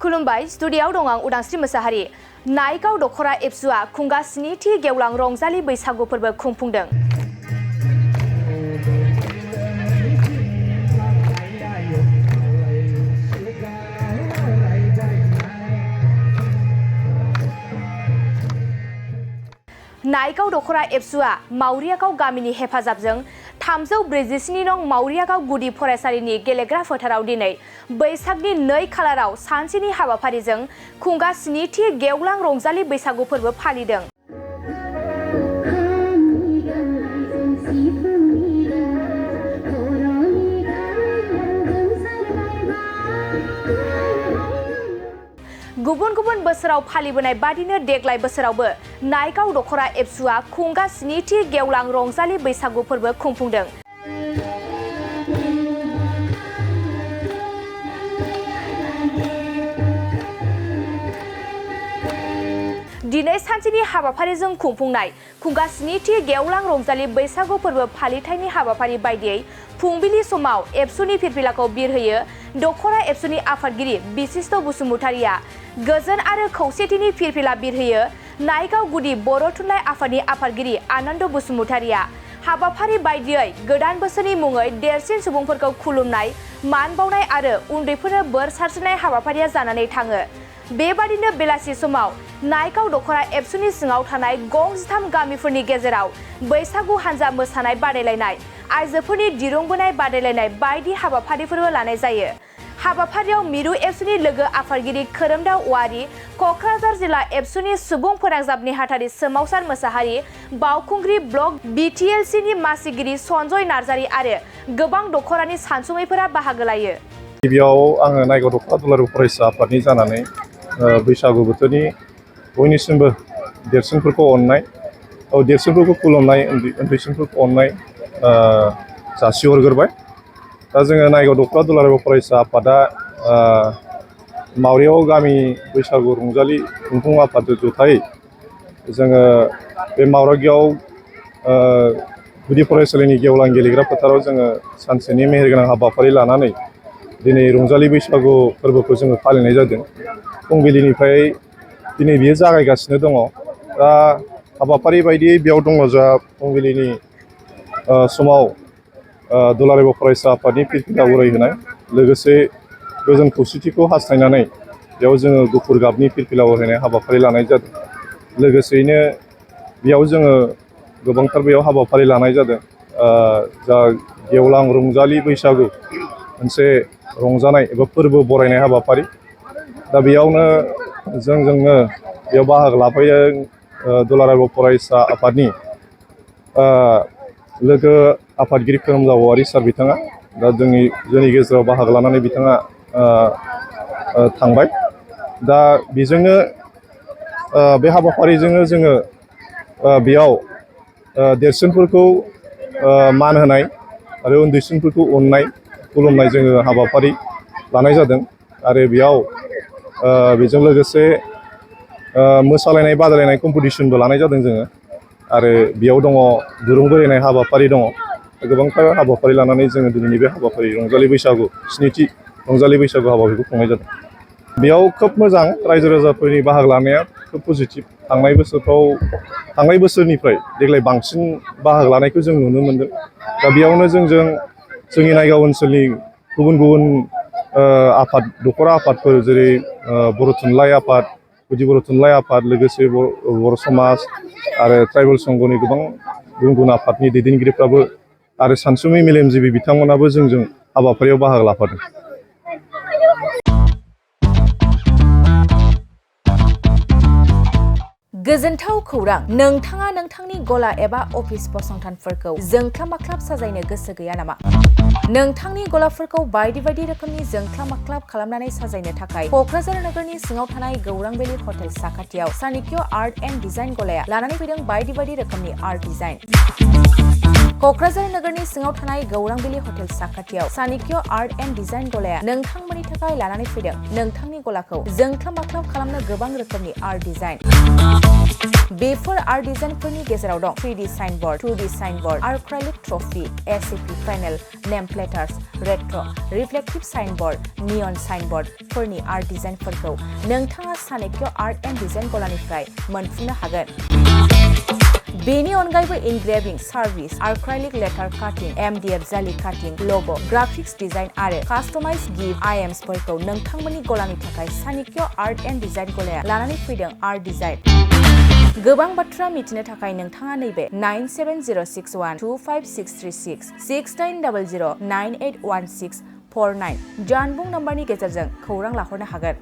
खुलुमबाय स्टुडियाव दं आं उदांस्रि मोसाहारि। नायगाव दख'रा एबसुआ खुंगा स्निथि गेवलां रंजालि बैसागु फोरबो खुंफुंदों। नायगाव दख'रा एबसुआ मावरियागाव गामिनि हेफाजाबजों 347 नं मावरियागाव गुदि फरायसालिनि गेलेग्रा फोथाराव दिनै बैसागनि 2 खालाराव सानसेनि हाबाफारिजों खुंगा स्निथि गेवलां रंजालि बैसागु फोरबो फालिदों। गुबुन गुबुन बोसोराव फालिबोनाय बादिनो देग्लाय बोसोरावबो नायगाव दख'रा एबसुआ खुंगा स्निथि गेवलां रंजालि बैसागु फोरबो खुंफुंदों। दिनै सानसेनि हाबाफारिजों खुंफुंनाय खुंगा स्निथि गेवलां रंजालि बैसागु फोरबो फालिथायनि हाबाफारि बायदियै फुंबिलि समाव एबसुनि फिरफिलाखौ बिरहोयो दख'रा एबसुनि आफादगिरि बिशिष्ट बसुमतारिया गोजोन आरो खौसेथिनि फिरफिला बिरहोयो नायगाव गुदि बर' थुनलाइ आफादनि आफादगिरि आनन्द बसुमतारिया हाबाफारि बायदियै गोदान बोसोरनि मुङै देरसिन सुबुंफोरखौ खुलुमनाय मान बावनाय आरो उन्दैफोरनो बोर सारस्रिनाय हाबाफारिया जानानै थाङो। बेबादिनो बेलासि समाव नायगाव दख'रा एबसुनि सिङाव थानाय गं 13 गामिफोरनि गेजेराव बैसागु हानजा मोसानाय बादायलायनाय, आइजोफोरनि दिरुं बोनाय बादायलायनाय बायदि हाबाफारिफोरबो लानाय जायो। हाबाफारियाव मिरु एबसुनि लोगो आफादगिरि खोरोमदाव औवारी, क'क्राझार जिल्ला एबसुनि सुबुं फोनांजाब नेहाथारि सोमावसार मोसाहारि, बावखुंग्रि ब्लक BTLCनि मासिगिरि सन्जय नार्जारि आरो गोबां दख'रानि सानसुमैफोरा बाहागो लायो। गिबियाव आङो नायगाव दख'रा दुलाराय फरायसा आफादनि जानानै बैसागु बोथोरनि बयनिसिमबो देरसिनफोरखौ अननाय, देरसिनफोरखौ खुलुमनाय, उन्दैसिनफोरखौ अननाय जासिहरग्रोबाय। दा जोङो नायगाव दख'रा दुलाराय फरायसा आफादा मावरियागाव गामि बैसागु रंजालि खुंफुं आफादजों जथायै जोङो बे मावरियागाव गुदि फरायसालिनि गेवलां गेलेग्रा फोथाराव जोङो सानसेनि मेहेरगोनां हाबाफारि लानानै दिनै रंजालि बैसागु फोरबोखौ जोङो फालिनाय जादों। फुंबिलिनिफ्राय दिनै बियो जागायगासिनो दङ। दा हाबाफारि बायदियै बेयाव दङ जा फुंबिलिनि समाव दुलाराय फरायसा आफादनि फिरफिला उरायहोनाय, लोगोसे गोजोन खौसेथिखौ हास्थायनानै बेयाव जोङो गुफुर गाबनि फिरफिला उरायहोनाय हाबाफारि लानाय जादों। लोगोसेयैनो बेयाव जोङो गोबांथार बेयाव हाबाफारि लानाय जादों। जा गेवलां रंजालि बैसागु मोनसे रंजानाय एबा फोरबो बरायनाय हाबाफारि। दा बेयावनो जोंजोंनो बेयाव बाहागो लाफैदों दुलाराय फरायसा आफादनि लोगो आफादगिरि खोरोमदाव औवारी सार बिथाङा। दा जोंनि गेजेराव बाहागो लानानै बिथाङा थांबाय। दा बेजोंनो बे हाबाफारिजोंनो जोङो बेयाव देरसिनफोरखौ मान होनाय आरो उन्दैसिनफोरखौ अननाय खुलुमनाय जोङो हाबाफारि लानाय जादों। आरो बेयाव बेजों लोगोसे मोसालायनाय बादायलायनाय कम्पिटिसनबो लानाय जादों जोङो। आरो बेयाव दङ दुरुं बोलायनाय हाबाफारि दङ। गोबांथार हाबाफारि लानानै जोङो दिनैनि बे हाबाफारि रंजालि बैसागु स्निथि रंजालि बैसागु हाबाफारिखौ खुंनाय जादों। बेयाव खोब मोजां रायजो राजाफोरनि बाहागो लानाया खोब पजिटिभ। थांनाय बोसोरनिफ्राय देग्लाय बांसिन बाहागो लानायखौ जों नुनो मोन्दों। दा बेयावनो जोंनि नायगाव ओनसोलनि गुबुन गुबुन आफाद दख'रा आफादफोर जेरै बर' थुनलाइ आफाद, गुदि बर' थुनलाइ आफाद, लोगोसे बर' समाज आरो ट्राइबेल संघनि गोबां गुबुन गुबुन आफादनि दैदेनगिरिफ्राबो आरो सानसुमै मेलेमजिबि बिथांमोनाबो जोंजों हाबाफारियाव बाहागो लाफादों। गोजोनथाव खौरां! नोंथाङा नोंथांनि गला एबा अफिस फसंथानफोरखौ जोंख्लाब माख्लाब साजायनो गोसो गैया नामा? नोंथांनि गलाफोरखौ बायदि बायदि रोखोमनि जोंख्लाब माख्लाब खालामनानै साजायनो थाखाय क'क्राझार नोगोरनि सिङाव थानाय गौरां भेलि हटेल साखाथियाव सानिक्य आर्ट एन्ड डिजाइन गलाया लानानै फैदों बायदि बायदि रोखोमनि आर्ट डिजाइन। क'क्राझार नोगोरनि सिङाव थानाय गौरां भेलि हटेल साखाथियाव सानिक्य आर्ट एन्ड डिजाइन गलाया नोंथांमोननि थाखाय लानानै फैदों नोंथांनि गलाखौ जोंख्लाब माख्लाब खालामनो गोबां रोखोमनि आर्ट डिजाइन। बेफोर आर्ट डिजाइनफोरनि गेजेराव दं 3D signboard, 2D signboard, acrylic trophy, SAP panel, name plates, retro', reflective signboard, neon साइनबोर्डफोरनि आर्ट डिजाइनफोरखौ नोंथाङा चाणक्य आर्ट एन्ड डिजाइन गलानिफ्राय मोनफुंनो हागोन। बेनि अनगायैबो इनग्रेविं, सार्भिस, आर्क्राइलिक लेटार काटिं, MDF जालि काटिं, लग', ग्राफिक्स डिजाइन आरो कास्टमाइज गिफ्ट आइटेम्सफोरखौ नोंथांमोननि गलानि थाखाय चाणक्य आर्ट एन्ड डिजाइन गलाया लानानै फैदों। आर्ट डिजाइन गोबां बाथ्रा मिथिनो थाखाय नोंथाङा नैबे 9706125636 6800981649 जानबुं नम्बरनि गेजेरजों खौरां लाहरनो हागोन।